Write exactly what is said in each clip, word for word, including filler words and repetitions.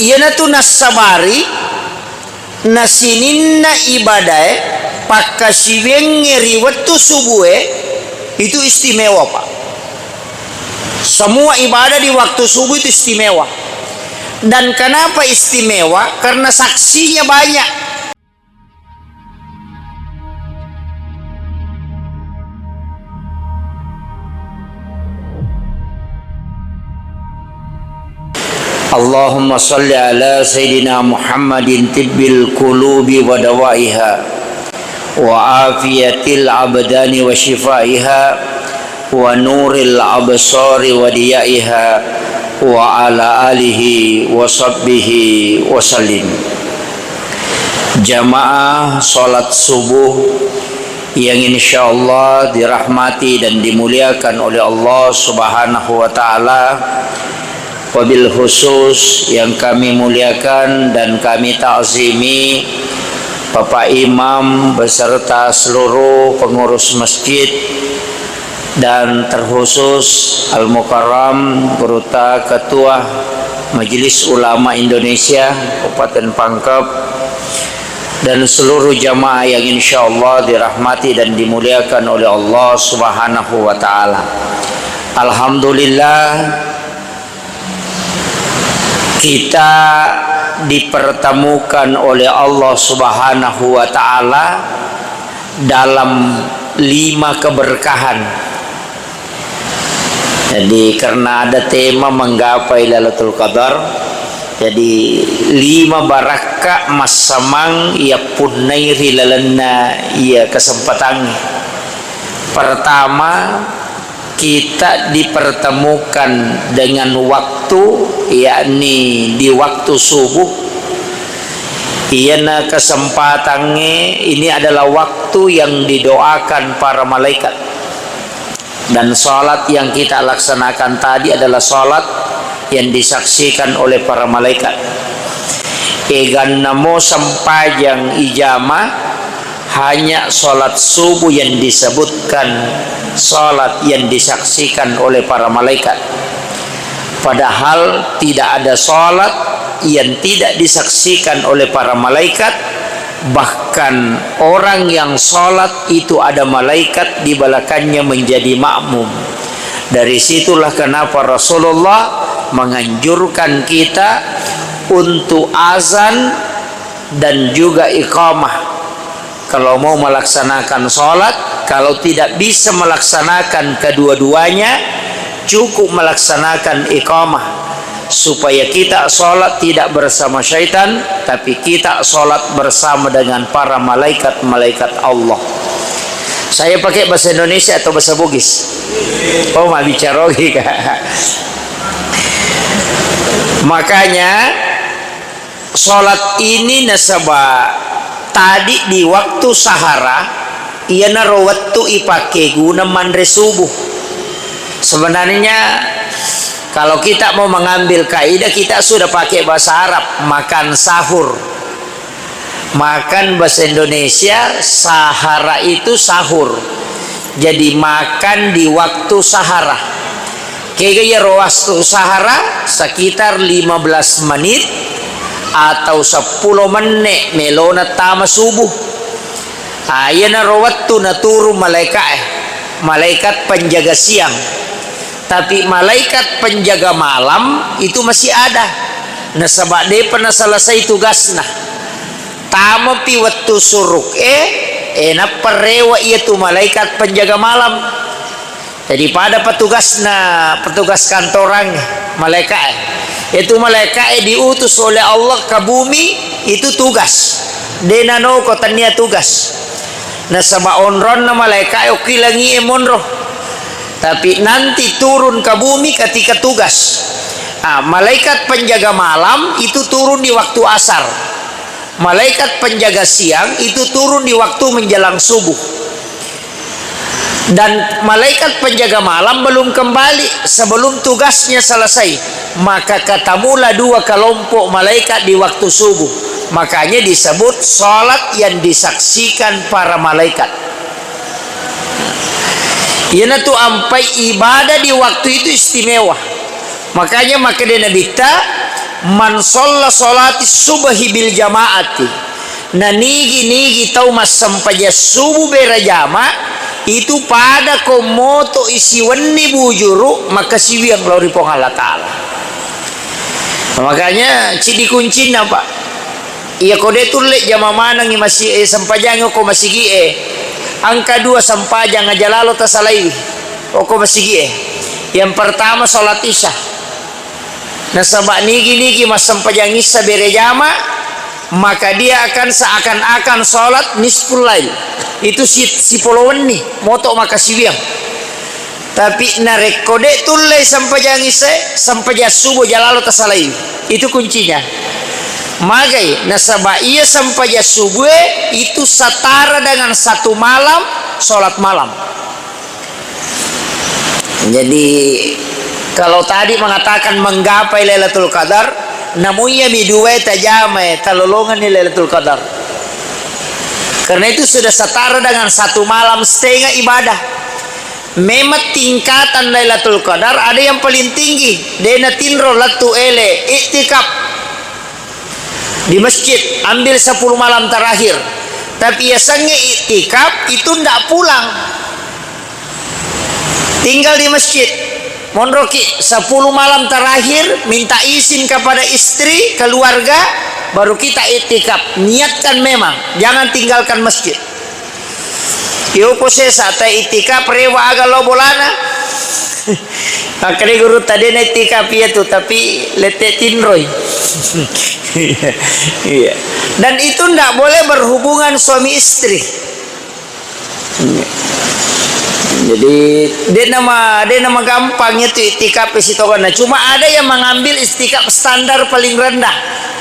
Iyanatu nassabari na sininna ibadae pakkasiwiangnge ri wettu subue itu istimewa, Pak. Semua ibadah di waktu subuh itu istimewa. Dan kenapa istimewa? Karena saksinya banyak. اللهم صل على سيدنا محمد طب القلوب ودوائها وعافية الأبدان وشفائها ونور الأبصار وضيائها وعلى آله وصحبه وسلم. Jamaah salat subuh yang insyaallah dirahmati dan dimuliakan oleh Allah Subhanahu wa Ta'ala, wabil khusus yang kami muliakan dan kami ta'zimi Bapak Imam beserta seluruh pengurus masjid, dan terkhusus Al-Mukarram Gurutta, Ketua Majelis Ulama Indonesia Kabupaten Pangkep, dan seluruh jamaah yang insyaallah dirahmati dan dimuliakan oleh Allah Subhanahu wa Ta'ala. Alhamdulillah, kita dipertemukan oleh Allah Subhanahu wa Ta'ala dalam lima keberkahan. Jadi, karena ada tema menggapai Lailatul Qadar, jadi lima barakka massamang yappunnai ri lalenna iya kesempatangnge. Pertama, kita dipertemukan dengan waktu, yakni di waktu subuh. Iyana kesempatangnge, ini adalah waktu yang didoakan para malaikat. Dan salat yang kita laksanakan tadi adalah salat yang disaksikan oleh para malaikat. Egannamo sempajang ijama, hanya salat subuh yang disebutkan salat yang disaksikan oleh para malaikat. Padahal tidak ada salat yang tidak disaksikan oleh para malaikat, bahkan orang yang salat itu ada malaikat di belakangnya menjadi makmum. Dari situlah kenapa Rasulullah menganjurkan kita untuk azan dan juga iqamah. Kalau mau melaksanakan salat, kalau tidak bisa melaksanakan kedua-duanya, cukup melaksanakan iqamah, supaya kita salat tidak bersama syaitan, tapi kita salat bersama dengan para malaikat-malaikat Allah. Saya pakai bahasa Indonesia atau bahasa Bugis? Oh, mabbicara ogi, Kak. Makanya, salat ini nasaba tadi di waktu sahara, iyanaro wettu ipake guna manre subuh. Sebenarnya, kalau kita mau mengambil kaidah, kita sudah pakai bahasa Arab, makan sahur. Makan bahasa Indonesia, sahara itu sahur. Jadi, makan di waktu sahara. Kega iyaro waktu sahara? Sekitar lima belas menit atau seppulo menne' melona tama subuh. Ah, iyanaro wettu naturung malaeka'e, malaikat penjaga siang. Tapi malaikat penjaga malam itu masih ada. Nasaba de'pa naselesai tugasna. Tamapi wettu suruk e, e, nappa rewe' iyatu malaikat penjaga malam. Jadi pada petugasna, petugas kantorang, malaeka'e. Itu malaeka'e diutus oleh Allah ke bumi, itu tugas. De' nanoko tennia tugas. Nasaba onronna malaeka'e okki langi'e monro. Tapi nanti turun ke bumi ketika tugas. Ah, malaikat penjaga malam itu turun di waktu asar. Malaikat penjaga siang itu turun di waktu menjelang subuh. Dan malaikat penjaga malam belum kembali sebelum tugasnya selesai. Maka ketemulah dua kelompok malaikat di waktu subuh. Makanya disebut salat yang disaksikan para malaikat. Iyanatu ampai ibadah di waktu itu istimewa. Makanya makkeda Nabitta, Man shalla sholati subhi bil jama'ati, na nigi-nigi tau massempajang subuh berejama, itu pada ko moto isiwenni bujuru makkasiwiang lao ri Puang Allah Ta'ala. Makanya, ciddi kuncinna, Pak. Iya ko de tulle jama manengngi masi-, eh, sempajangngi okko masigi'e, engka dua sempajang aja lalo tasalaiwi okko masigi'e. Yang pertama, sholat Isya. Nasaba nigi-nigi massempajang Isya berejama, maka dia akan seakan-akan sholat nisful lail. Itu si-, sipolo wenni, moto makkasiwiang. Tapi narekko de tulle sempajang Isya, sempajang subuh aja lalo tasalai. Itu kuncinya. Magai, nasaba iya sempajang subuh itu setara dengan satu malam sholat malam. Jadi, kalau tadi mengatakan menggapai Lailatul Qadar, namu iya mi dua tajamai, talolonganni Lailatul Qadar. Karena itu sudah setara dengan satu malam setengah ibadah. Memang tingkatan Lailatul Qadar ada yang paling tinggi, de natinro lettu ele, iktikaf. Di masjid, ambil sepuluh malam terakhir. Tapi yasengnge iktikaf itu ndak pulang. Tinggal di masjid. Monroki sepuluh malam terakhir, minta izin kepada istri, keluarga, baru kita iktikaf. Niatkan memang, jangan tinggalkan masjid. Yopo sesa ta iktikaf rewa aga lao bolana. Makkedai gurutta, de na iktikaf iyatu, tapi lette tinroi. Iya. Dan itu ndak boleh berhubungan suami istri. Iya. Jadi, de nama, de nama gampang itu iktikaf sitongenna. Cuma ada yang mengambil iktikaf standar paling rendah.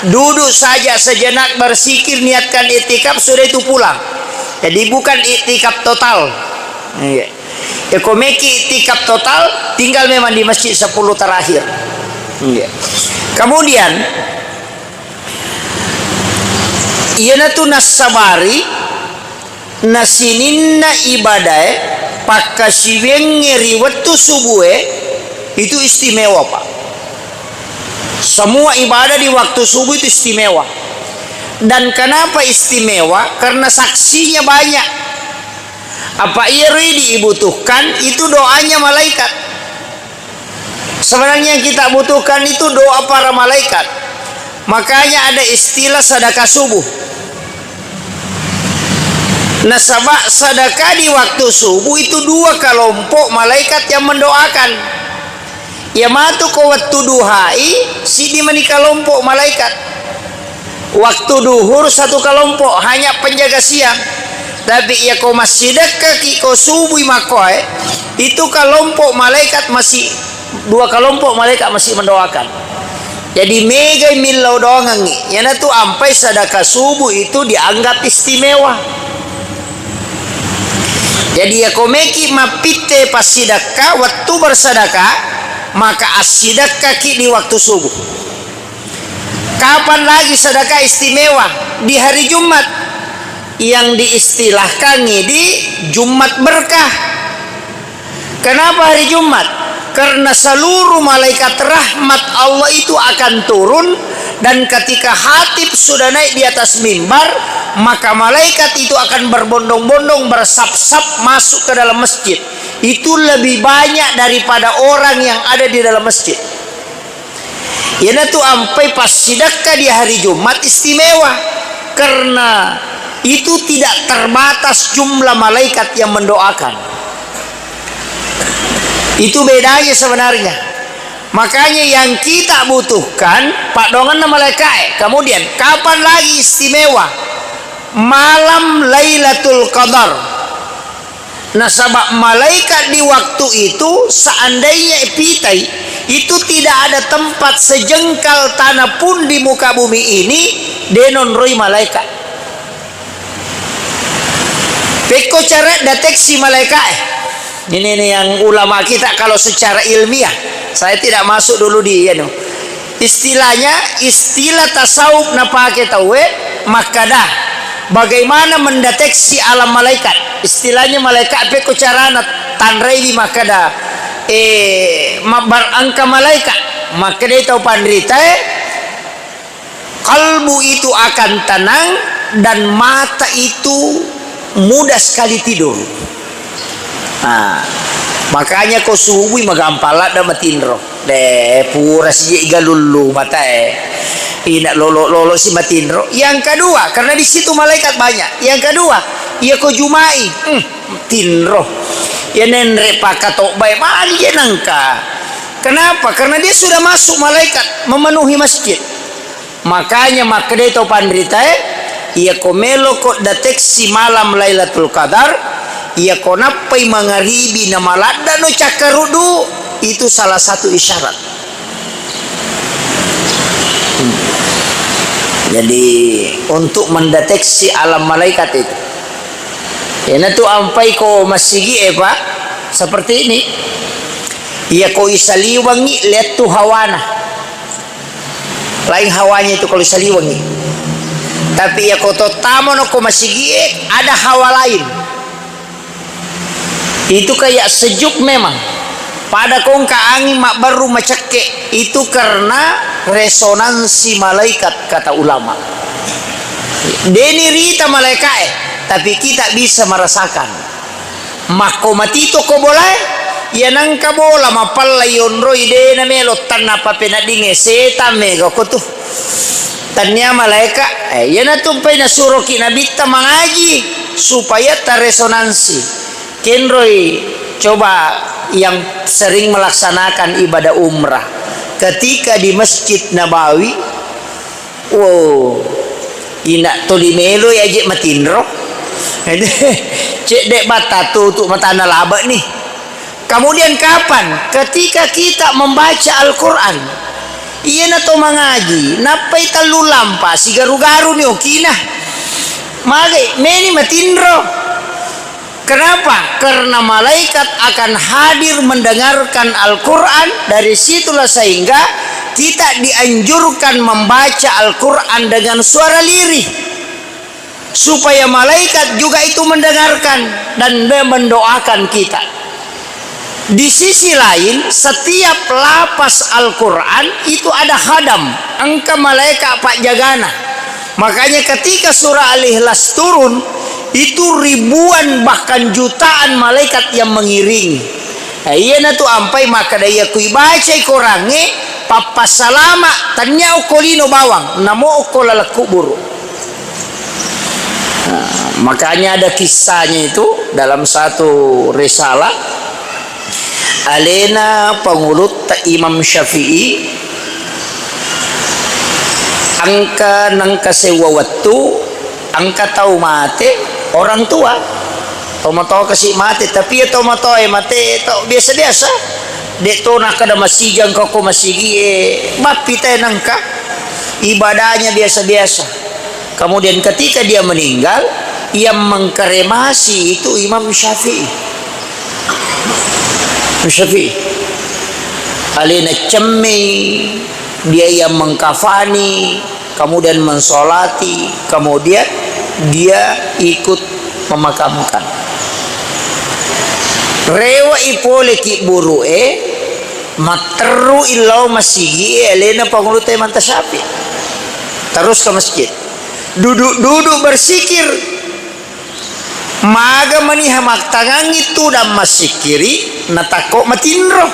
Duduk saja sejenak, berzikir, niatkan iktikaf, sudah itu pulang. Jadi bukan iktikaf total. Iya. Ya, ko meki iktikaf total, tinggal memang di masjid sepuluh terakhir. Iya. Kemudian, iyanatu nassabari, na sininna ibadae, pakkasiwiangnge ri wettu subuhe, itu istimewa, Pak. Semua ibadah di waktu subuh itu istimewa. Dan kenapa istimewa? Karena saksinya banyak. Apa iyaro idi ibutuhkan itu doanya malaikat. Sebenarnya yang kita butuhkan itu doa para malaikat. Makanya ada istilah sedekah subuh. Nasaba sedekah di waktu subuh itu dua kelompok malaikat yang mendoakan. Iya matu ko wettu duhai, siddi mani kalompok malaikat. Waktu duhur satu kalompok, hanya penjaga siang. Tapi iya ko massidekkaki ko subui makkoe, itu kalompok malaikat masih, dua kalompok malaikat masih mendoakan. Jadi megai millau doangengngi. Iyanatu ampai sedekah subuh itu dianggap istimewa. Jadi, iya ko meki mappitte passidekka wettu bersedekah, maka assidekkaki di waktu subuh. Kapan lagi sedekah istimewa? Di hari Jumat, yang diistilahkangi di Jumat berkah. Kenapa hari Jumat? Karena seluruh malaikat rahmat Allah itu akan turun, dan ketika khatib sudah naik di atas mimbar, maka malaikat itu akan berbondong-bondong, bersap-sap masuk ke dalam masjid. Itu lebih banyak daripada orang yang ada di dalam masjid. Iyanatu ampai passidekka di hari Jumat istimewa, karena itu tidak terbatas jumlah malaikat yang mendoakan. Itu bedanya sebenarnya. Makanya yang kita butuhkan, paddoangenna malaikae. Kemudian, kapan lagi istimewa? Malam Lailatul Qadar. Nasaba malaikat di waktu itu, seandainya pitai, itu tidak ada tempat sejengkal tanah pun di muka bumi ini, de naonroi malaikat. Pekko cara deteksi malaikat, eh. Ini nih yang ulama kita kalau secara ilmiah, saya tidak masuk dulu di, anu. Istilahnya, istilah tasawuf napake tauwe, makkada, bagaimana mendeteksi alam malaikat. Istilahnya malaikat, pekko carana tanraiwi makkada, eh, mabbar engka malaikat. Makkedai tau panritae, Kalbu itu akan tenang dan mata itu mudah sekali tidur. Nah, makanya ko subui magampang ladde matinro. De, pura sije igalullu matae. Ina lolo-lolo si matinro. Yang kedua, karena di situ malaikat banyak. Yang kedua, iya ko jumai, hmm, tinro. Ya nenre pakatobbae mali ya nangka. Kenapa? Karena dia sudah masuk malaikat memenuhi masjid. Makanya makkedai to panritae, iya ko meloko deteksi malam Lailatul Qadar, iya ko nappai mangaribi na maladdano cakkaruddu, itu salah satu isyarat. Hmm. Jadi, untuk mendeteksi alam malaikat itu. Iyanatu ampai ko masigi e, Pak, seperti ini. Iya ko isaliwengi, lihat tu hawana. Lain hawanya itu kalau isaliwengi. Tapi iya ko tottamo no ko masigi e, ada hawa lain. Itu kayak sejuk memang. Pada kongka angin mabbaru macekke, itu karena resonansi malaikat, kata ulama. Deni rita malaikae, tapi kita bisa merasakan. Makko matito ko bolae, iya nangka bola mapalla yonroi dena melo tanna papeneddinge, setan mega ko tu. Tania malaika, eh, iyanatu mpai nasuroki nabitta mangaji supaya taresonansi. Kenroi coba yang sering melaksanakan ibadah umrah. Ketika di Masjid Nabawi, wow, ina toli meloi aje matinro. Cedde batta tutu matana labe ni. Kemudian kapan? Ketika kita membaca Al-Quran. Iyana to mangaji, nappai tellu lampa, sigaru-garu ni okina. Magai, meni matinro. Kenapa? Karena malaikat akan hadir mendengarkan Al-Quran, dari situlah sehingga kita dianjurkan membaca Al-Quran dengan suara lirih. Supaya malaikat juga itu mendengarkan dan me-, mendoakan kita. Di sisi lain, setiap lapas Al-Quran itu ada khadam, engka malaikat pajagana. Makanya ketika surah Al-Ikhlas turun, itu ribuan bahkan jutaan malaikat yang mengiringi. Nah, iyanatu ampai makkeda iya kui bacai korangnge, pappasalama, tania okko lino bawang, namo okko laleng kuburu. Nah, makanya ada kisahnya itu dalam satu risalah, alena pangulutta Imam Syafi'i, engka nengka sewwa wettu, engka tau mate, orang tua. Tomatoa kasi mate, tapi iya tomatoae mate to biasa-biasa. De to nakkeda masigi engka ko masigi e, bappi te nengka. Ibadahnya biasa-biasa. Kemudian ketika dia meninggal, yang mengkremasi itu Imam Syafi'i. Imam Syafi'i. Alena cemmei, dia yang mengkafani, kemudian mensolati, kemudian dia ikut memakamkan. Rewe'i pole kibburu'e, matterru'i lao masigi'e alena pangulutta Imam Syafi'i. Terus ke masjid. Duduk-duduk bersikir. Maga maniha mattangangngi tudang massikkiri, natakko matinro.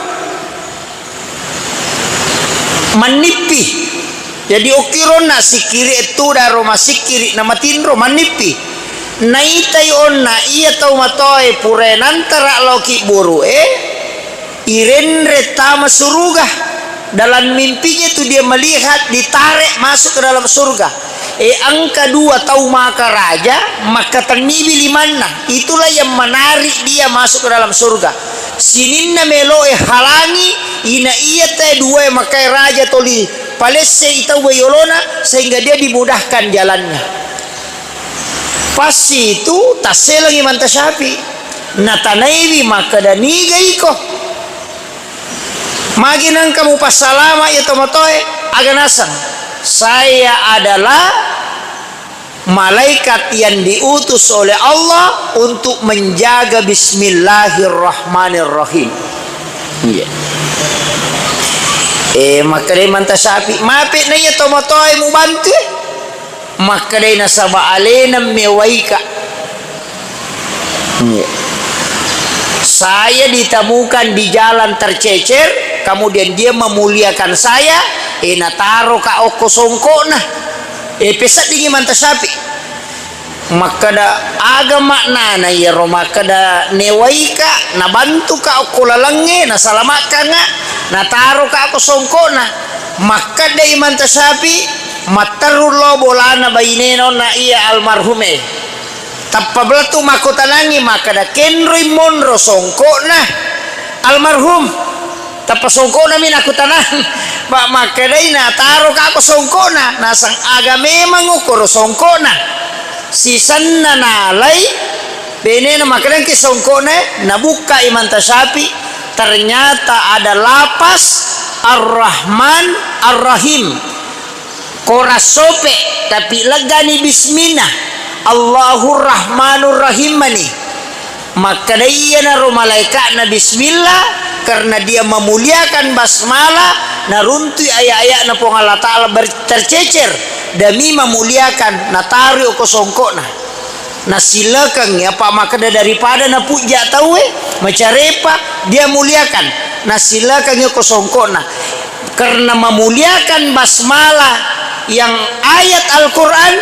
Mannippi. Jadi, okkironna sikkiri e tudang ro massikkiri na matinro, mannippi. Naitai onna iya tau matoae purae nantara lao kibburu'e, irenre tama suruga. Dalam mimpinya itu dia melihat ditarik masuk ke dalam surga. E, engka dua tau maka raja, makkatenniwi limanna. Itulah yang menarik dia masuk ke dalam surga. Sininna meloe halangi, ina iya te dua makae raja toli palesse i tau yolona, sehingga dia dimudahkan jalannya. Pas itu tasselengi Imam Syafi'i. Natanaiwi makkeda, "Niga iko? Magi nengka mupassalama iya tomatoe?" Aga naseng, "Saya adalah malaikat yang diutus oleh Allah untuk menjaga Bismillahirrahmanirrahim." Iya. Eh, makkedai Imam Syafi'i, "Mape na iya tomatoae mubantu, eh?" Makkedai, "Nasaba alena mewaika." Iya. "Saya ditemukan di jalan tercecer, kemudian dia memuliakan saya, eh, nataroka okko songkokna." Eh, peseddingi Imam Syafi'i. Makkeda, "Aga maknana iyaro makkeda newaika, nabantuka okko lalengnge, nasalamakkanga, nataroka okko songkokna?" Makkeda Imam Syafi'i, "Matteru lo bolana bainena onna iya almarhume." Tappa belettu makkutanangngi makkeda, "Kenroi monro songkokna almarhum?" Tappa songkoknami nakkutanang, pa makkedai, "Nataroka ko songkokna?" Naseng, "Aga memang ukkoro songkokna?" Sisenna nalai benena makkedangki songkokna, nabukka Imam Syafi'i, ternyata ada lapas Ar-Rahman Ar-Rahim. Kora sope, tapi leggani bismillah. Allahur Rahmanur Rahim mani. Makkeda iyanaro malaika'na bismillah, karena dia memuliakan basmalah, naruntui ayat-ayatna Puang Allah Ta'ala ber-, tercecer demi memuliakan, nataroi ko songkokna. Nasilakangngi, apa makkeda daripada napujja tauwe, macarepa, dia muliakan. Nasilakangngi ko songkokna. Karena memuliakan basmalah yang ayat Al-Quran,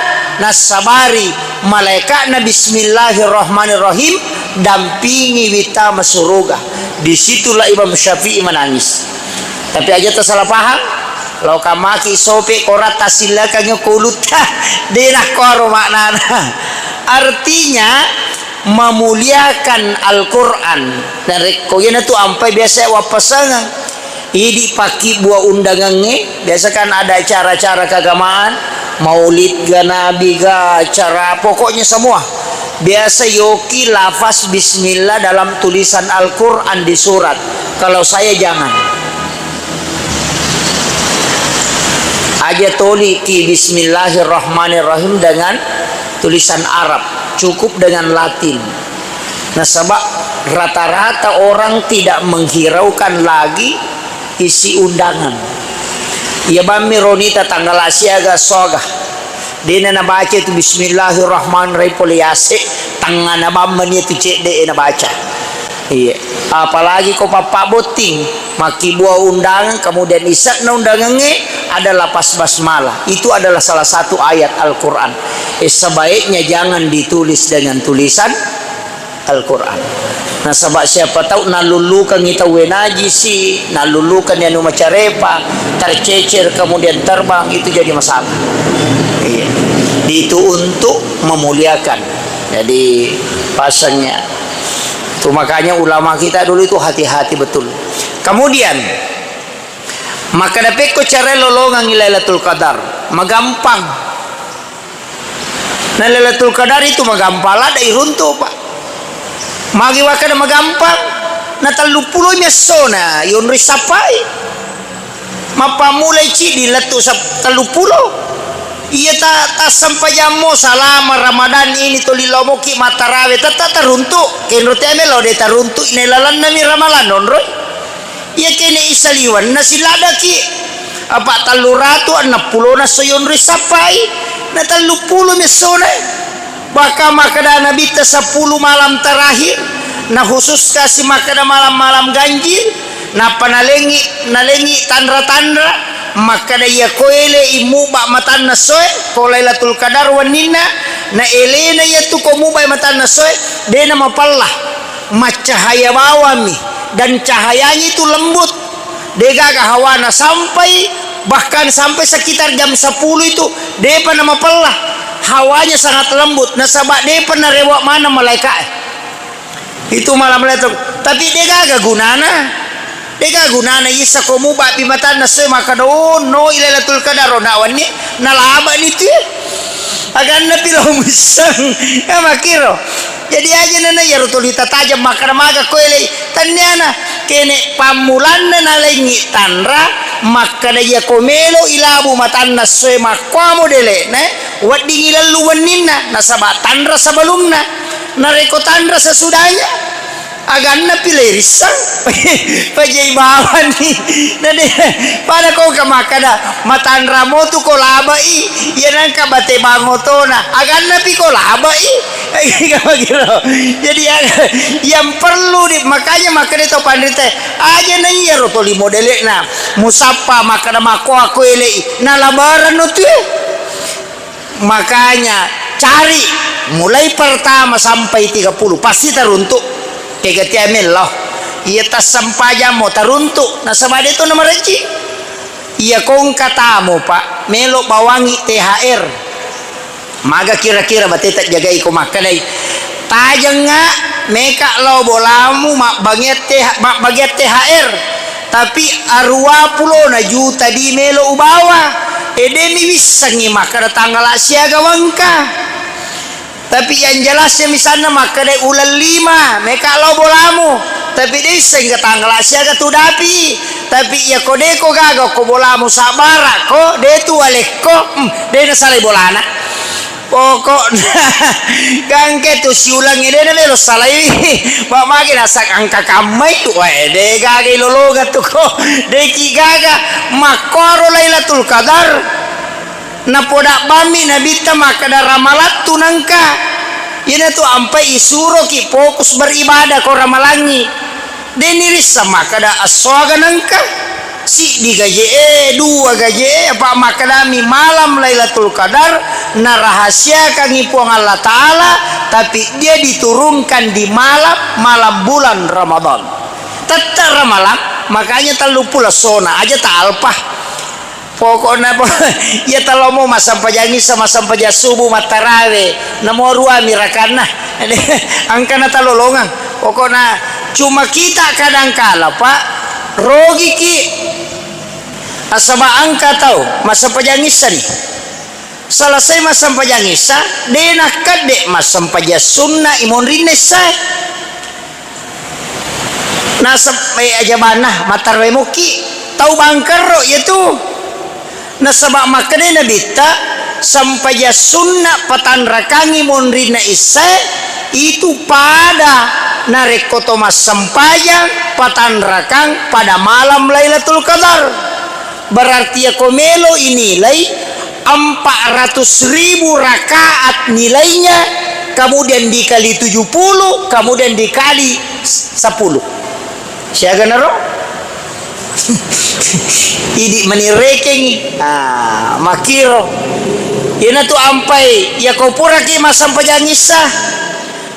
nassabari malaikatna bismillahirrahmanirrahim, dampingi wita masuruga. Disitulah Imam Syafi'i menangis. Tapi aja tersalah paham, Lao kamaki sope kora tasillakangngi ko ulutta. De' nakkoro maknana. Artinya, memuliakan Al-Quran. Narekko iyanatu ampai biasa wappasengeng. Idi pakkibua undangangnge, biasa kan ada acara-acara keagamaan, maulid ga, nabi ga, acara, pokoknya semua. Biasa yoki lafaz bismillah dalam tulisan Al-Quran di surat. Kalau saya jangan. Aja toliki bismillahirrahmanirrahim dengan tulisan Arab, cukup dengan Latin. Nasaba rata-rata orang tidak menghiraukan lagi isi undangan. Iya bammi ronita tanggal siaga soga. Dena nabaca itu bismillahirrahmanirrahim pole yase, tangngana bammani itu cedde nabaca. Iya. Apalagi ko pappa botting, makkibua undangan, kemudian ise'na undangangnge ada lafaz basmalah. Itu adalah salah satu ayat Al-Quran. Eh, sebaiknya jangan ditulis dengan tulisan Al-Quran. Nasaba siapa tahu nallullukangngi tauwe najisi, nallullukangngi anu macarepa, tercecer, kemudian terbang, itu jadi masalah. Iya. Itu untuk memuliakan. Jadi, pasangnya. Itu makanya ulama kita dulu itu hati-hati betul. Kemudian, makkeda pekko cara lolongangngi Lailatul Qadar, magampang. Na Lailatul Qadar itu magampang, ladde iruntu, Pak. Magi wakkeda magampang, na telluppulo mi essona yonroi sappai. Mappammulai ciddi lettu sap-, telluppulo. Iya ta-, tassempajammo salama Ramadan ini toli lomoki mattarawe, tetta taruntu. Kenro te melo de taruntu, ne lalannami Ramadan onroi. Iya kene isaliwenna siladaki. Apa telluratu enneppulona soyonroi sappai, na telluppulo mi essona. Bahkan makkeda Nabitta sepuluh malam terakhir, na khusus kasi makkeda malam-malam ganjil, nappa nalengi, nalengi tanra-tanra, makkeda iya koele immuba matanna soe, ko Lailatul Qadar wenninna, na elena iya tu ko mubai matanna soe, dena mapella, maccahaya bawammi, dan cahayanya itu lembut. Degaga hawana sampai, bahkan sampai sekitar jam sepuluh itu, depa namapella. Hawanya sangat lembut, nasaba depa narewa maneng malaika e. Itu malam Lailatul. Tapi degaga gunana. Degaga gunana isa ko muba pi matanna soe makkeda, "Oh, no, Lailatul Qadar, oh, nak wenni." Nalabani tu. Aganna pi lo muisseng. Ya, makkiro. Jadi aja nana iyaro tuli tatajeng makkeda maga ko elei. Tanniana, kene pammulanna nalengi tanra, makkeda iya ko melo ilabu matanna soe makkuamo dele'na, weddingi lellu wenninna, nasaba tanra sebelumna. Narekko tanra sesudahnya, Aganna pi le rissang. Pajai bawani. Nade, pada ko ka makkada, matanra motu ko labai, iya nangka bate bangotona. Aganna pi ko labai. Jadi, yang perlu di, makanya makkada to panrita, aja na iya ro toli modele'na. Musappa makkada makko aku elei. Nalabaran no tu e. Makanya cari mulai pertama sampai tiga puluh, pasti taruntuk. Kega tia mello. Iya tassempajammo taruntuk, nasaba de to namarejji. Iya kongka tamo, Pak, melo bawangi T H R. Maga kira-kira bateta jagai ko makkedai. Tajengnga meka lao bolamu mabbagian T H, mabbagian T H R. Tapi arua pulona juta di melo ubawa. E, de mi wissengngi makkeda tanggala siaga wengka. Tapi yang jelasnya misalnya makkeda uleng lima, meka lao bolamu. Tapi de isseng ke tanggala siaga tu dapi. Tapi iya ko de ko gaga ko bolamu sabara ko, de tu walekko, hmm, de nasalai bolana. Pokokna, gangke tu siulengnge de na melo salai. Pak magi nasak angka kammai, wae de gaga ilolonga tu ko. De ki gaga makkoro Lailatul Qadar. Napoda bammi Nabitta makkeda ramalattu nangka. Iyana tu ampai isuroki fokus beribadah ko ramalangi. Deni rissa makkeda assoaga nangka. Siddi gaje e, dua gaje e, apa makkedami malam Lailatul Qadar narahasiakangi Puang Allah Ta'ala, tapi dia diturunkan di malam, malam bulan Ramadan. Tette Ramalang, makanya tellu pulo sona aja tak alpa. Pokokna po, iya talomo massempajang issa, massempajang subuh, mattarawe, namo ruami rakanna. Angkana talolongang. Pokokna cuma kita kadangkala, Pak, rogiki. Asaba engka tau massempajang issani. Selesai massempajang issa, de nakkedde massempajang sunna imonrinna issae. Nasab, eh, ajabanna, mattarwe mokki. Tau bangkerro iya tu. Nasaba makkeda Nabitta, sempajang sunna patanrakangi monrinna issae, itu pada narekko to massempajang patanrakang pada malam Lailatul Qadar. Berarti yako melo inilai empat ratus ribu rakaat nilainya, kemudian dikali tujuh puluh, kemudian dikali sepuluh. Siaga naro? Idi manirekengi. Ah, makiro. Iyana tu ampai, yako puraki massempajang issa.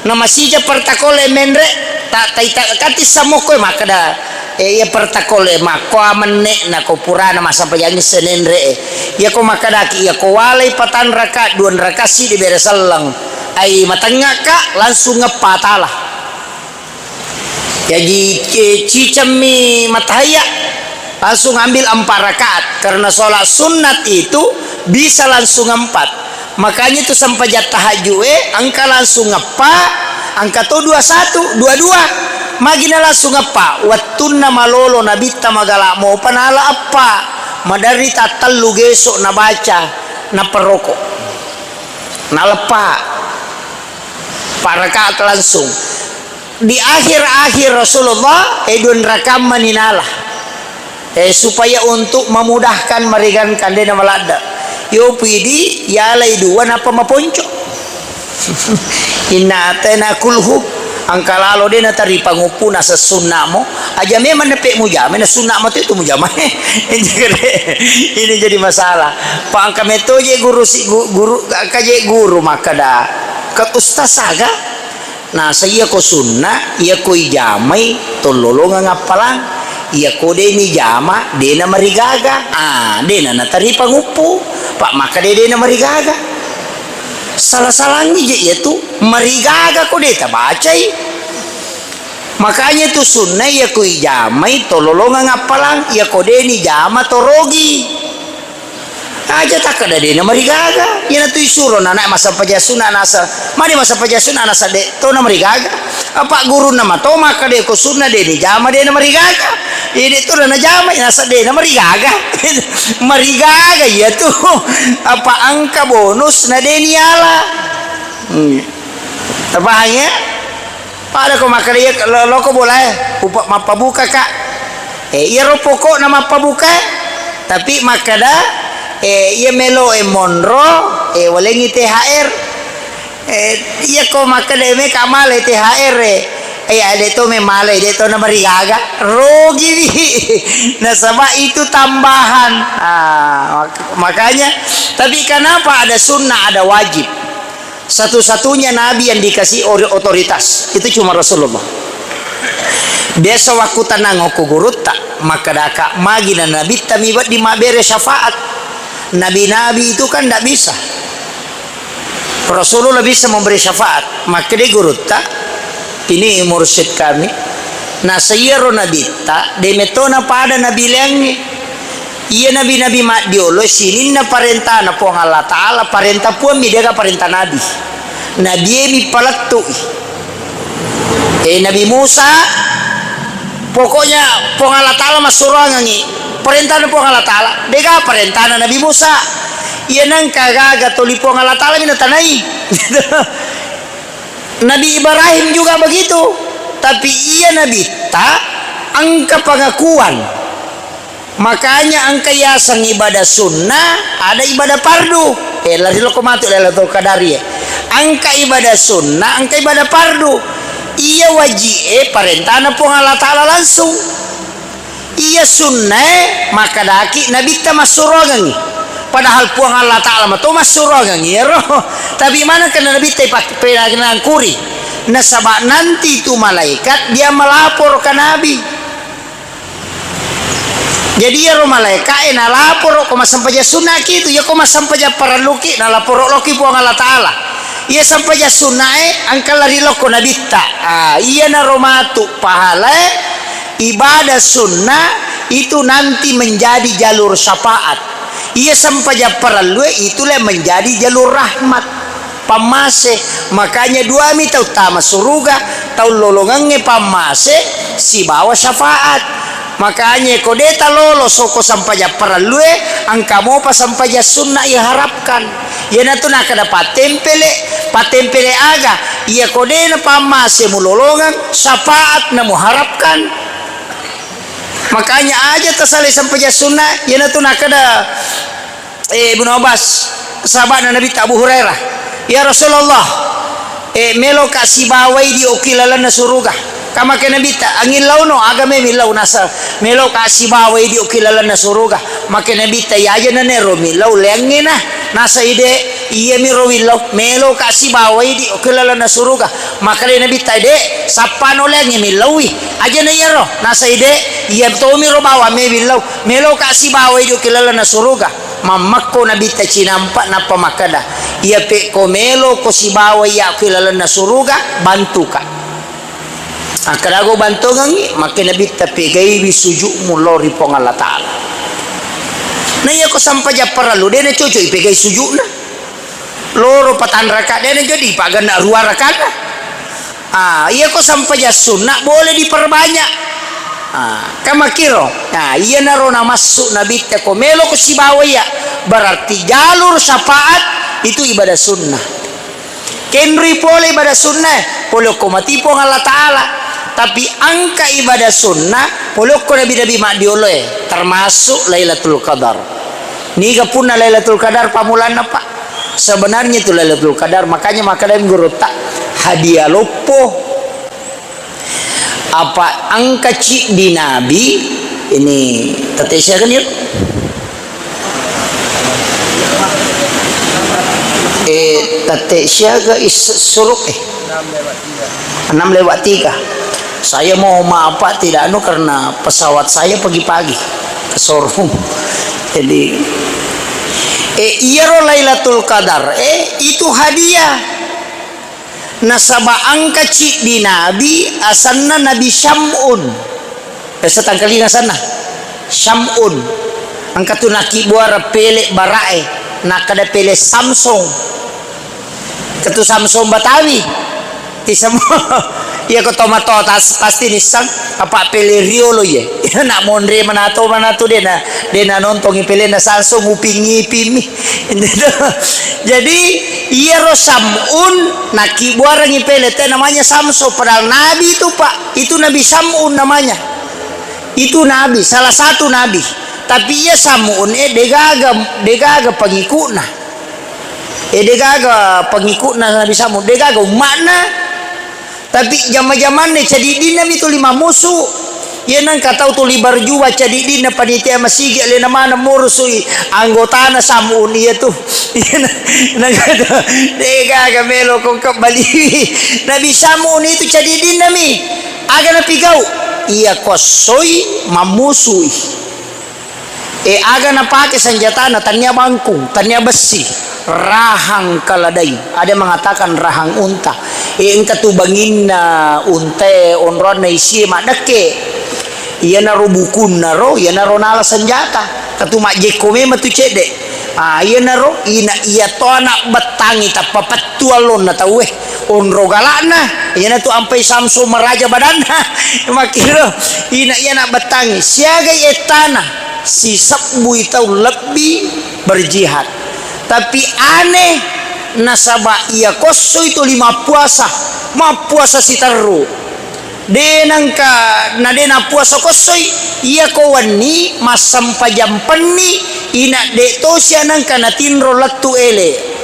Na masija pertakole menre, ta-, taita-, kati samokko makkeda, eh, iya pertakole makko amenne na ko purana massempajang issa nenre, eh. Iya ko makkedaki, iya ko walai patanraka, dua raka sidi bere selleng. Ai matengngaka, langsung ngeppa tala. Jaji, eh, cicemmi matahaya, langsung ambil empat rakaat. Karena sholat sunat itu bisa langsung empat. Makanya itu sempajang tahajud, eh, engka langsung ngeppa, engka to dua satu, dua dua. Magina langsung ngeppa. Wettunna malolo Nabitta magala mopa nala eppa. Maderri tattellu gesok nabaca, naperoko. Naleppa. Empat rakaat langsung. Di akhir-akhir Rasulullah, eh, dua rakammani nala. Eh, supaya untuk memudahkan meringankan, dena maladda. Yo pidi, yalai dua, napa maponco. Inna atena kulhu, angka lalo dena tari panguppu nasa sunnamo. Aja memang nepe mujama, na sunnamo tu itu mujama. Ini jadi masalah. Pa angka metoje guru si gu-, guru, angka je guru makkada. Ke ustaz aga? Nasa iyako sunna, iyako ijamai, tollolongeng appalang. Iyako de nijama, de namarigaga. Ah, de nanatari panguppu. Pa makkeda de namarigaga. Sala-salangi je iyatu, marigaga ko de tabacai. Makanya tu sunna iyako ijamai, tollolongeng appalang. Iyako de nijama, torogi. Aja takkeda de namarigaga. Iyanatu isuro nana massempajang sunna nasa, mani massempajang sunna nasa de to namarigaga. Apa gurunna mato makkeda ko sunna de nijama de namarigaga. Iya de to najama nasa de namarigaga. Marigaga iyatu. Apa engka bonus na de niala. Hmm. Terpaham ya? Ada ko makkeda, "Iya, lo-, loko bolae, upa-, mappabuka, Kak." Eh, iyaro pokokna mappabuka, tapi makkeda, eh, iya melo e monro, eh, walengngi T H R. Eh, iya ko makkeda, "Meka male T H R e." Eh, ya, de to memale, de to namarigaga. Rogiwi. Nasaba itu tambahan. Ah, mak-, makanya, tapi kenapa ada sunnah, ada wajib? Satu-satunya nabi yang dikasih ori-, otoritas itu cuma Rasulullah. Biasa wakku tanang okko gurutta, makkedaka, "Magi na nabitta mi wedding mabbere syafaat?" Nabi-nabi itu kan ndak bisa. Rasulullah bisa memberi syafaat. Makkeda gurutta, "Ini mursyid kami." Nasa iyaro nabitta, de metona pada nabi laingnge. Iya nabi-nabi maddiolo sininna parentana Puang Allah Ta'ala, parenta Puang mi, dega parenta nabi. Nabi e mi palettu'i. Eh, Nabi Musa, pokoknya Puang Allah Ta'ala massuroangengngi. Parentana Puang Allah Ta'ala, dega parentana Nabi Musa. Iya nengka gaga toli Puang Allah Ta'ala mi natanai. Nabi Ibrahim juga begitu. Tapi iya nabitta engka pengakuan. Makanya engka yaseng ibadah sunnah, ada ibadah fardu. Eh, lari loko matu Lailatul Qadar e. Engka ibadah sunnah, engka ibadah fardu. Iya wajib e parentana Puang Allah Ta'ala langsung. Iya sunnah e makkedaki nabitta massuroangengngi. Padahal Puang Allah Ta'ala mato massuroangengngi ero. Tapi maneng kena nabitta ipak-, penangkuri. Nasaba nanti itu malaikat dia melapor ke Nabi. Jadi iyaro malaeka'e nalaporo ko massempajang sunnaki itu, iya ko massempajang parelluki nalaporo loki Puang Allah Ta'ala. Iya sempajang sunnae engka lari lokko nabitta. Ah, iyanaro matu pahalae ibadah sunnah itu nanti menjadi jalur syafaat. Iya sempajang parellue itu le menjadi jalur rahmat. Pammase. Makanya duami tau tama suruga, tau lolongengnge pammase sibawa syafaat. Makanya ko de talolo soko sempajang parellue, engka mopa sempajang sunna iharapkan. Iyanatu nakkeda pattempele, pattempele aga? Iya ko de na pammase mulolongeng, syafaat na muharapkan. Makanya aja tasalai sempajang sunna, iyanatu nakkeda Eh, Ibnu Abbas, sahaba'na Nabitta Abu Hurairah, "Ya Rasulullah, eh, meloka sibawa idi okki lalenna suruga." Ka makke Nabitta, "Angillauno, aga me millau?" Nasa, "Meloka sibawa idi okki lalenna suruga." Makke Nabitta, "Iya aja nanero millau leangngena." Nasa ide, "Iya miro willau, meloka sibawa idi okki lalenna suruga." Makkeda Nabitta, "De, sappano leangnge millaui." Aja na iyaro, nasa ide, "Iya tomiro bawa me willau, meloka sibawa idi okki lalenna suruga." Mammekko Nabitta cinampa, nappa makkeda, "Iya pekko meloko sibawa iyakku ilalenna suruga, bantuka." Akkeda, "Go bantongengngi." Makke Nabitta, "Pegaiwi sujukmu lao ri Puang Allah Ta'ala." Na iyako sampajang parellu, de nacoco ipegai sujukna. Loro patanraka, de najo dipaggenna rua rakana. Ah, iyako sampajang sunna boleh diperbanyak. Ah, kan makkiro. Nah, iyanaro namassu Nabitta ko meloko sibawa iya. Berarti jalur syafaat itu ibadah sunnah. Kenrui pole ibadah sunnah, pole okko mati Puang Allah Ta'ala. Tapi engka ibadah sunnah, pole okko nabi-nabi maddioloe, termasuk Lailatul Qadar. Niga punna Lailatul Qadar pammulanna, Pak? Sebenarnya itu Lailatul Qadar, makanya makkeda gurutta hadiah loppo. Apa engka ciddi nabi ini tette siaga nih? Eh, tette siaga is suruk eh. Enam lewat tiga. Saya mau maaf, Pak, tidak anu karena pesawat saya pagi-pagi ke showroom. Jadi, eh, iyaro Lailatul Qadar, eh, itu hadiah. Nasaba engka ciddi nabi, asenna Nabi Syam'un. Biasa tangkalinga asenna? Syam'un. Engka tu nakkibbuareng pele' bara'e, nakkeda pele' Samsung. Ketu Samsung Batawi. Tisemo. Iya ko tomatoa tas pasti nisseng, apa pele' riolo iye. Nak monre manato manatu dena, dena nontongi pele'na Samsung, uping-ipimmi. Jadi, Iyaro Sam'un nakkibbuarengngi pele te namanya Samso, padahal nabi itu, Pak. Itu Nabi Sam'un namanya. Itu nabi, salah satu nabi. Tapi iya Sam'un, eh, degaga, degaga pengikutna. Eh, degaga pengikutna Nabi Sam'un, degaga umma'na. Tapi jama-jamanna cadiddinna mi tuli mammusu. Iya nengka tau tuli berjuang cadiddinna panitia masigi alena maneng murusui anggotana Sam'un iya tu. Iya na-, nengka tu, degaga melo ko kebbaliwi. Nabi Sam'un itu cadiddinna mi. Aga napigau? Iya kossoi mammusui. E, aga napake senjatana, tania bangkung, tania bessi, rahang keledai. Ada mengatakan rahang unta. E, engka tu banginna untae, onronna isie maddekke. Iyanaro bukunna ro, iyanaro nala senjata. Katu majjekko memang tu cedde. Ah, iyanaro ina iya to anak bettangi tappa pettu allonna tauwe. Onro galakna, iyanatu ampai Samso maraja badanna. Makkiro, ina iya anak bettangi. Siagai ettana, sisebbui tau lebbi berjihad. Tapi aneh, nasaba iya kossoi tuli mappuasa, mappuasa siterru. De nengka, na de nappuasa kossoi, iya ko wenni massempajang penni, ina de tosi anengka natinro lettu ele.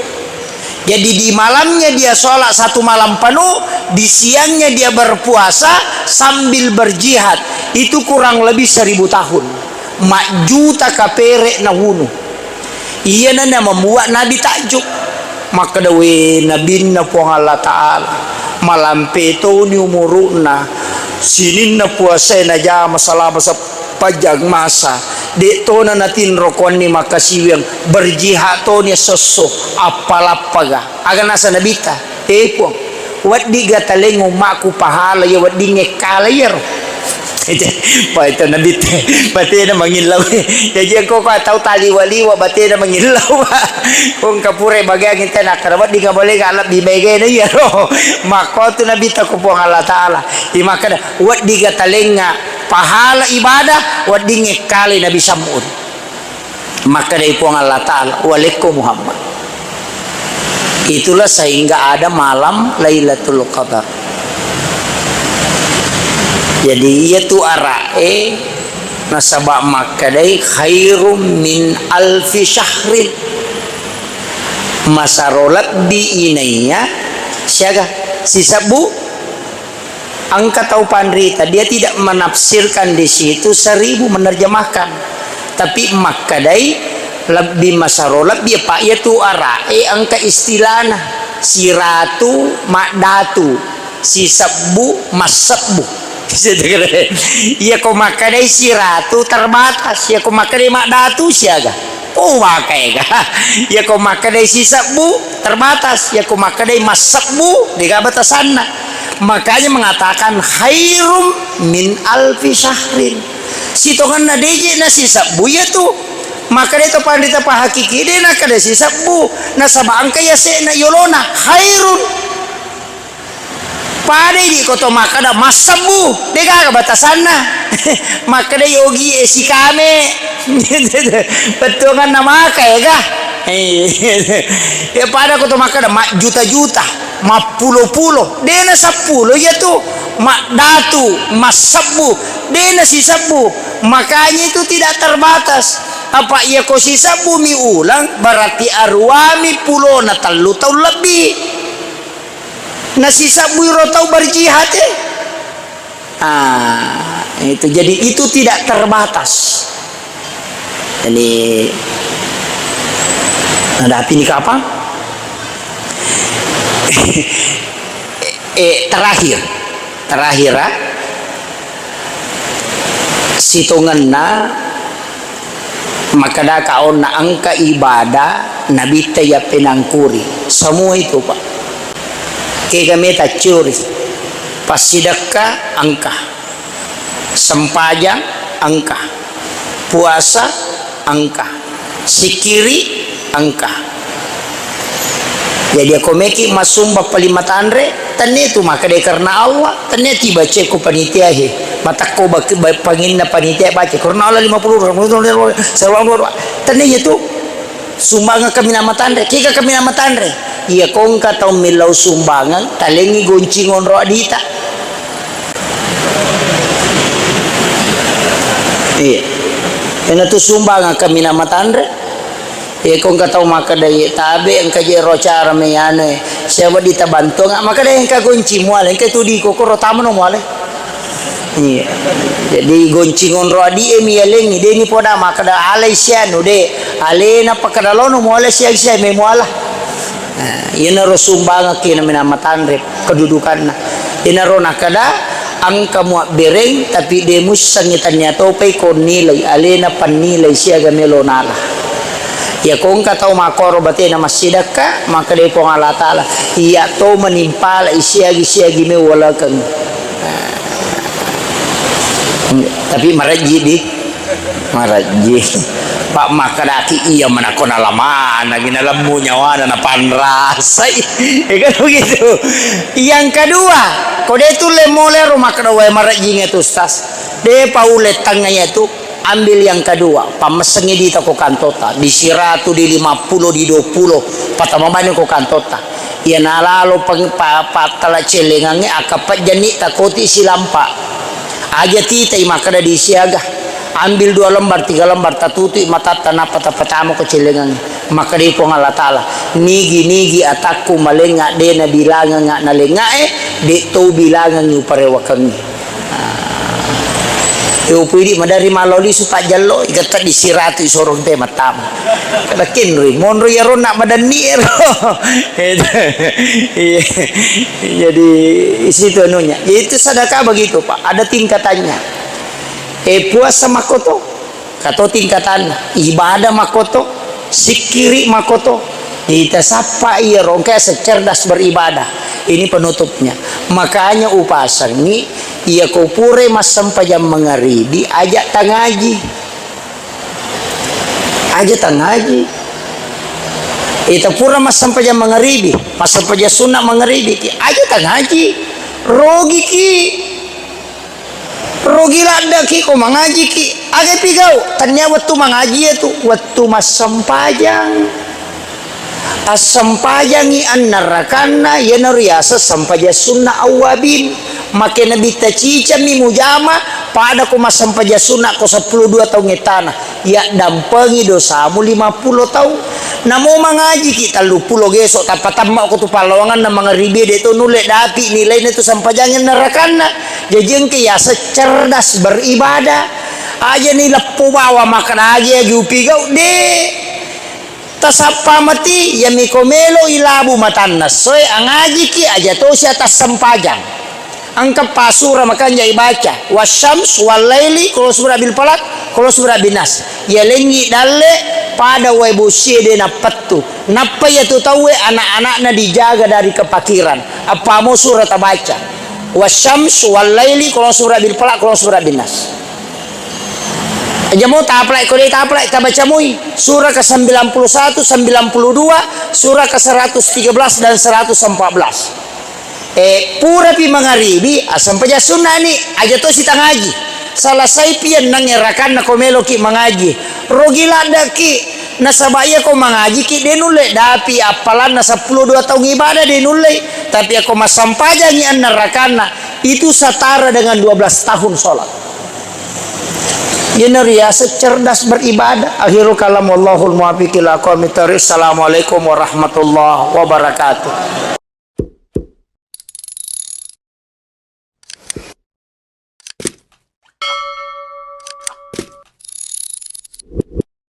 Jadi, di malamnya dia sholat satu malam penuh, di siangnya dia berpuasa sambil berjihad. Itu kurang lebih seribu tahun. Majjuta kapere nawunu. Iyana na membuat Nabi takjub. Makkeda, "We, Nabinna Puang Allah Ta'ala, malampe toni umuru'na, sininna puasae najama selama sep-, pajang masa, de' tona natinro kuanni makkasiwiang, berjihad toni esso-esso, appalappaga." Aga nasa Nabitta, "E Puang, weddiga taleng ummakku pahala iya weddingnge kala iyaro?" Paita Nabitte, batena mangillau. Jaji engko ko tau taliwa-liwa batena mangillau. Engka pura bagiang intena akkada weddinga bolega lebbi megena iyaro. Makkotu Nabitta ko Puang Allah Ta'ala. Imakkada, "Weddiga talengnga pahala ibadah, weddingnge kale Nabi Sam'un." Makkedai Puang Allah Ta'ala, "Walekko Muhammad." Itulah sehingga ada malam Lailatul Qadar. Jadi, iyatu ara'e nasaba makkedai khairum min alfi syahrin. Masaro lebbi inaiya siaga sisebbu Engka tau panrita, dia tidak menafsirkan di situ seribu, menerjemahkan. Tapi makkedai lebbi masaro lebbi, apa iyatu ara'e engka istilahna. Siratu, maddatu, sisebbu, massebbu. Iya ko makkedai siratu terbatas, iya ko makkedai maddatu siaga. Oh, maka ega. Iya ko makkedai sisebbu, terbatas. Iya ko makkedai massebbu, dega batasanna. Makanya mengatakan khairum min alfi syahrin. Sitongenna deje na sisebbu iya tu. Makkedai to panrita pahakiki de nakkeda sisebbu. Nasaba engka iya se'na yolona khairun. Pada idi ko to makkeda massebbu, degaga batasanna. Makkedai ogie sikame. Bettuanganna maka ega. Ya pada ko to makkeda majjuta-juta, mappulo-pulo. Dena seppulo iya tu. Maddatu, massebbu. Dena sisebbu. Makanya itu tidak terbatas. Apa iya ko sisebbu mi ulang, berarti aruami pulona tellu taung lebbi. Nasisebbui ro tau berjihad, eh. Ah, itu. Jadi itu tidak terbatas. Jadi, ada api ini kapang? Eh, terakhir. Terakhir, ah. Sitongenna Makkedaka onna engka ibadah nabitta yappenangkuri. Semua itu, Pak. Kega meta curi. Passidekka engka. Sempajang engka. Puasa engka. Sikiri engka. Jadi, ako meki massumba paling matanre, tennia tu makkeda karena Allah, tennia tiba ceko panitia he. Matakko bak-, ba-, panginna panitia baca, karena Allah lima puluh, tennia tu sumbangan kami nama tanre, kika kami nama tanre. Iya, ko engka tau millau sumbangeng, talengngi goncing onro adita. Iya. Ena tu sumbangeng kaminang matanre. Iya, ko engka tau makkeda, "Iye, tabe engka je ro acara me anu e, siapa dita bantuang?" Makkeda, "Engka goncing muale, engka tu diko, koro tamano muale." Iya. Jadi goncing onro adi e mi yalengngi, de ni poda makkeda alai sianu, de. Alena pakkeda lono muale sia, sia me muala. Nah, iyanaro sumbangekki naminang matanre kedudukanna. Iyanaro nakkeda engka muabbereng, tapi de muissengngi, tania topai ko nilai, alena pannilai siaga melo nala. Iya, ko engka tau makkoro batena massidakka, makkedai Puang Allah Taala, "Iya to manimpalai siagi-siagi me walakeng." Tapi marejji di, marejji. Pak makkedaki iya manakko nalamanagi, nalemmu nyawana, napanrasai. Ya kan begitu. Yang kedua, ko de tulle mole ro makkeda, "Wae, marejjingnge tu, Ustaz." De paulle tengnga iya tu. Ambil yang kedua, pammessengngi dita ko kantota, di siratu, di lima puluh, di dua puluh, patamabani ko kantota. Iya nalalo peng-, pa-, pattala cellengangnge, akka pejjanni takoti silampa. Aja titai makkeda di siaga. Ambil dua lembar, tiga lembar, tatutui matatta, nappa tapatama ko cellengangnge. Makkedai Puang Allah Taala, "Nigi-nigi atakku malengnga de nabilangengnga nalengngae, de to bilangengngi uparewakengngi." Nah. E, upu idi madari mallo lisu pajjallo, igetta di siratu isorong te mattama. Kada kenroi, monro iyaro nak madanni ero. Iya. Jadi, isitu anunya. Itu sedekah begitu, Pak. Ada tingkatannya. E, puasa makkoto. Kato tingkatanna, ibadah makkoto, sikkiri makkoto. Ita sappa iyaro engka secerdas beribadah. Ini penutupnya. Makanya upasengngi, iya ko pura massempajang mangaribi, aja tangaji. Aja tangaji. Ita pura massempajang mangaribi, massempajang sunna mangaribi ki, aja tangaji. Rogi ki. Rugi laddeki ko mangajiki. Aga pigau? Tania wettu mangaji iya tu, wettu massempajang. Assempajangi annarakanna, iyanaro riaseng sempajang sunna awwabin. Make nabitta cicammi mujama, pada ko massempajang sunna ko seppulo dua taung ettana. Yaddampengi dosamu lima pulo taung. Namo mangajiki telluppulo geso, tappa tamma ko tu pallawanganna mangaribi, de to nulle dapi nilaina tu sempajangnge narakanna. Jaji engka yaseng cerdas beribadah. Aja ni leppo bawa makkeda agi-agi upigau, de. Tasappa mati, yami ko melo ilabu matanna soe angajiki, aja tosi atas sempajang. Engka pa sura makanja ibaca, "Wasyams wallaili," qul a'udzu birabbil falaq, qul a'udzu birabbin nas. Yalengngi dalle pada wae bosie de nappettu. Nappa iyatu tauwe anak-anakna dijaga dari kepakiran. Appamo sura tabaca, "Wasyams wallaili," qul a'udzu birabbil falaq, qul a'udzu birabbin nas. Aja mo taplai, ko de taplai tabaca moi. Sura ke sembilan puluh satu, sembilan puluh dua, sura ke seratus tiga belas dan seratus empat belas. E, purapi mangaribi, assempajang sunnani, aja to sitangaji. Salasaipi enneng rakanna ko meloki mangaji. Rogi laddeki, nasaba iya ko mangajiki de nulle dapi appalanna seppulo dua taung ibadah de nulle. Tapi ako massempajangi enneng rakanna, itu setara dengan dua belas tahun sholat. Iyana riaseng cerdas beribadah. Akhirul kalam, wallahul muwaffiq ila aqwamit thariq. Assalamualaikum warahmatullahi wabarakatuh.